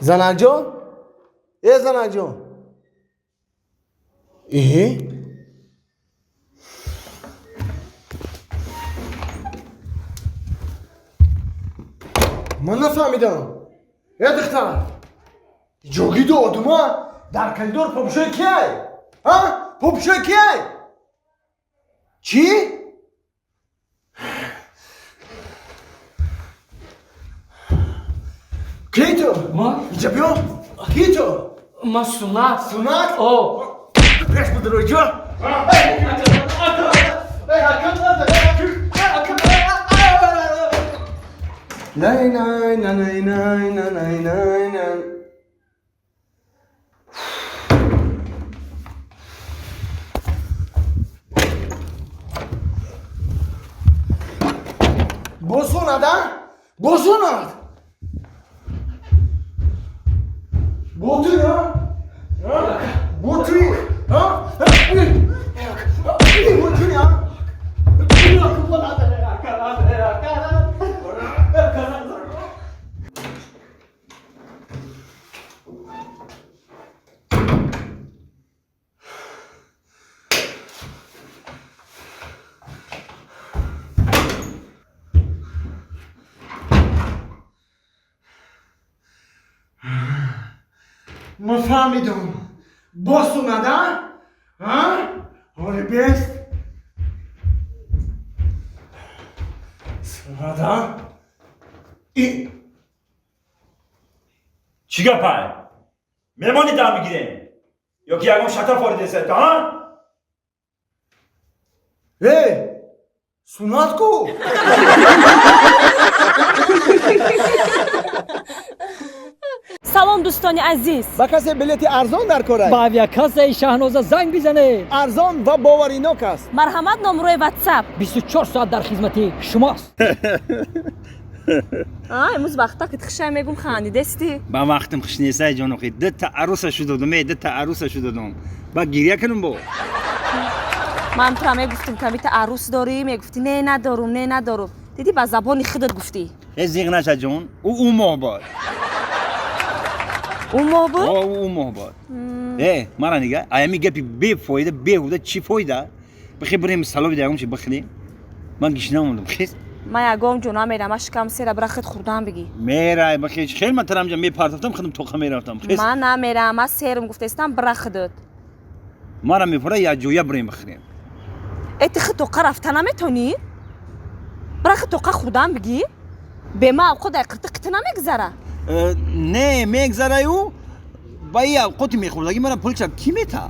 Занакҷон, э занакҷон, э ман нафаҳмидам. Э духтар, ҷогиду одума дар коридор попушои киай? А попушои киай? Чӣ? Ки ту? Ма? Инҷа биё. Ки ту? Ма Сунат. Сунат? О. Пеш бидро ҷо. Най най най най най най най най. Босонад, а? Босонад! Ботуй, а? Ботуй, а? Ботуй, а? Ман фаҳмидам. Босонад, а? А? Ҳоли бест? Сунад, а? И Чӣ гапай? Мемони дам мегирем ё ки ягон шата форидеса то, а? Э, Сунат ку? Салом, дӯстони азиз. Ба касе билети арзон дар корай? Ба авиакассаи Шаҳноза занг бизанед. Арзон ва боваринок аст. Марҳамат, номрои Ватсап. 24 соат дар хизмати шумост. А имрӯз вақта ки хушай мегум, хандидести. Ба вақтам хуш несай, ҷонохи. Дта аруса шудодум, е, дта аруса шудодум, ба гиря кунум бо. Ман тура мегуфтум, камита арӯс дорӣ, мегуфтӣ: не, надорум, не, надорум. Дидӣ, ба забони худат гуфтӣ. Э, зиғ наша, ҷон, ӯ моҳ бод. Ӯ моҳ буд? О, ӯ моҳ бод. Э, мара нига, аями гапи бефоида, беҳуда чӣ фоида? Бихе, бирем салоби ягон чи бихӯрем, ман гишна мондам, хез. Ман ягон ҷо намерам, ман шикам сера, бира, худ хӯрдан бигӣ. Мерай, бихе, хел ман тарамҷа мепартофтам, худам тоқа мерафтам, хез. Ман намерам, ман серм, гуфтаистам, бира худат. Мара мепора, як ҷоя бирем бихӯрем. Э, ти худ тоқа рафта наметонӣ? Бира, худ тоқа хӯрдан бигӣ. Бема авқот дар қирти қити намегзара. Э, не мегзараю, ба и авқоти мехӯрдагӣ мара пулча кӣ мета?